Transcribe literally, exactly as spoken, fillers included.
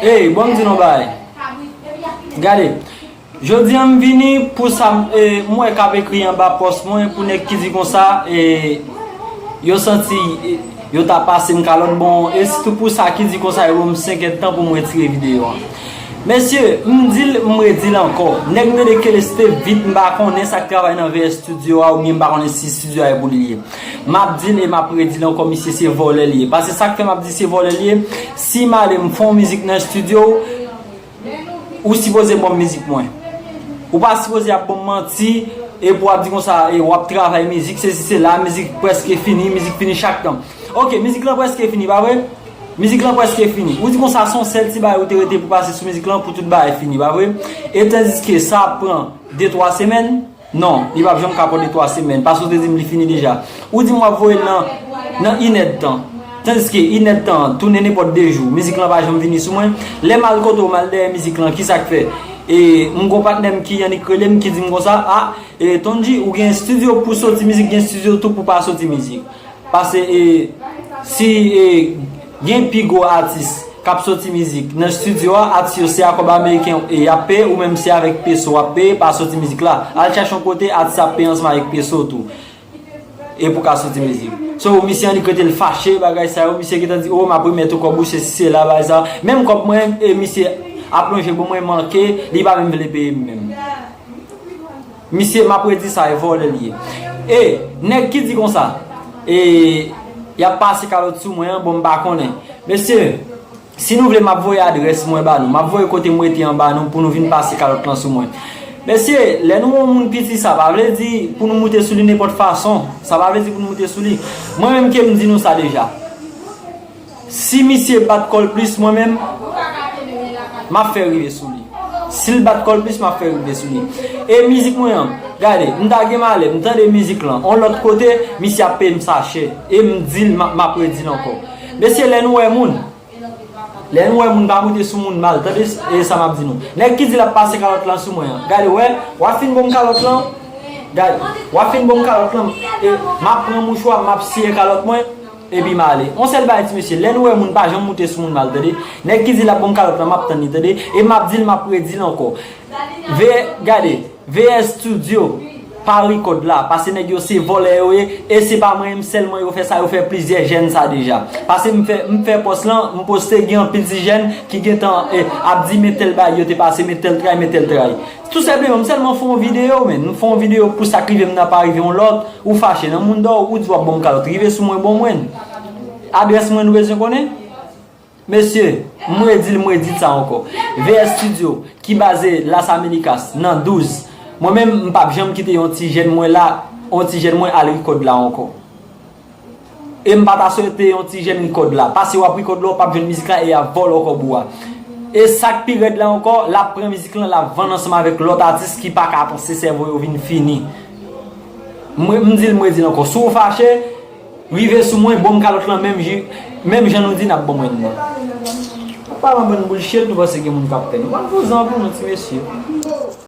Ey, bon, m di nou bagay. Gade, jodi a m vini pou sa, e, m wè k ap ekri anba pòs mwen pou nèg ki di konsa, e, yo santi, e, yo ta pase m kalòt, bon, e sitou pou sa ki di konsa, yo ban m senk èdtan pou m retire videyo a. Mesye, m di l, m redi l ankò. Nèg m rele Keleste Vit, m pa konnen sa k travay nan V S Studio a, oubyen m pa konnen si studio a e pou li ye. M ap di l e m ap redi l ankò, misye se vòlè li ye. Paske sa k fè m ap di se vòlè li ye, si m ale m fè yon mizik nan studio, ou sipoze ban m mizik mwen. Ou pa sipoze ap ban m manti, e pou w ap di konsa, e w ap travay mizik, sesi sela, mizik prèske fini, mizik fini chak tan. Ok, mizik lan prèske fini, pa vre? Mizik lan prèske fini. Ou di konsa se yon sèl ti bagay ou te rete pou pase sou mizik lan pou tout bagay fini, pa vre? E tandiske sa ap pran de twa semèn, non, li p ap janm ka pran de twa semèn, paske ou te di m li fini deja. Ou di m w ap voye l nan, nan inèdtan. Tandiske inèdtan an, tounen nenpòt de jou, mizik lan pa janm vini sou mwen. Lè m al kote w, m al dèyè mizik lan, ki sa k fè? E m gon patnè m ki annik rele m, ki di m konsa, a, e Tondji, ou gen estidyo pou soti mizik, gen estidyo tou pou pa soti mizik. Paske, e, si, e, gen pi gwo atis k ap soti mizik nan estidyo a, atis yo se a kòb ameriken, e, y ap peye, ou menm se avèk peso w ap peye, pa soti mizik la. Al chache yon kote, atis ap peye ansanm avèk peso tou. E pou ka soti mizik. So, misye annik rete l fache, bagay sa yo, misye gentan di, o, m ap remèt ou kòb ou, sesi sela, bagay sa. Menm kòb mwen, e, misye ap lonje ban mwen manke, li pa menm vle peye m menm. Misye, m ap redi sa, e vòlè l ye. E, nèg ki di konsa, e, y ap pase kalòt sou mwen an, bon, m pa konnen. Mesye, si nou vle, m ap voye adrès mwen ba nou. M ap voye kote m rete an ba nou pou nou vin pase kalòt lan sou mwen. Mesye, lè nou wè yon moun piti, sa pa vle di pou nou moute sou li nenpòt fason. Sa pa vle di pou nou moute sou li. Mwen menm ke m di nou sa deja. Si misye bat kò l plis, mwen menm, m ap fè rive sou li. Si l bat kò l plis, m ap fè rive sou li. E mizik mwen an, gade, m ta gen malè, m tande mizik lan. On lòt kote, misye ap peye m sa chè. E m di l, m ap, m ap redi l ankò. Mesye, lè nou wè moun, lè nou wè moun, pa moute sou moun mal, tande, e sa m ap di nou. Nèg ki di l ap pase kalòt lan sou mwen an, gade, wè, w ap fin ban m kalòt lan, gade, w ap fin ban m kalòt lan, e m ap pran mouchwa, m ap siye kalòt mwen, epi m ale. On sèl bagay, ti mesye, lè nou wè moun, pa janm moute sou moun mal, tande. Nèg ki di l ap ban m kalòt lan, m ap tann li, tande. E m ap di l, m ap redi l ankò. Veye, gade, V S Studio, pa rekòd la, paske nèg yo se vòlè yo ye, e se pa mwen menm sèlman yo fè sa, yo fè plizyè jèn sa deja. Paske m fè, m fè pòs lan, m poste, gen anpil ti jèn ki gentan, e, ap di men tèl bagay yo te pase, men tèl tray, men tèl tray. Tou senpleman, m sèlman fè yon videyo, men. M fè yon videyo pou sa k rive m nan pa rive yon lòt. Ou fache nan moun dò, ou di w ap ban m kalòt. Rive sou mwen, ban mwen. Adrès mwen nou bezwen konnen? Mesye, m redi l, m redi l sa ankò. V S Studio, ki baze Las Américas, nan douz. Mwen menm, m p ap janm kite yon ti jèn mwen la, yon ti jèn mwen al rekòd la ankò. E m pa ta swete yon ti jèn rekòd la. Paske w ap rekòd la, w p ap jwenn mizik la e y ap vòlè w kòb ou a. E sa k pi rèd la ankò, l ap pran mizik lan, l ap vann ansanm avèk lòt atis ki pa ka panse sèvo yo vin fini. Mwen, m di l, mwen di l ankò. Si w fache, rive sou mwen, ban m kalòt lan menm ji, menm jan nou di n ap ban mwen nan. Ou pa nan bann boulshit, nou panse gen moun k ap pè nou. Ban vouzan pou nou, ti mesye.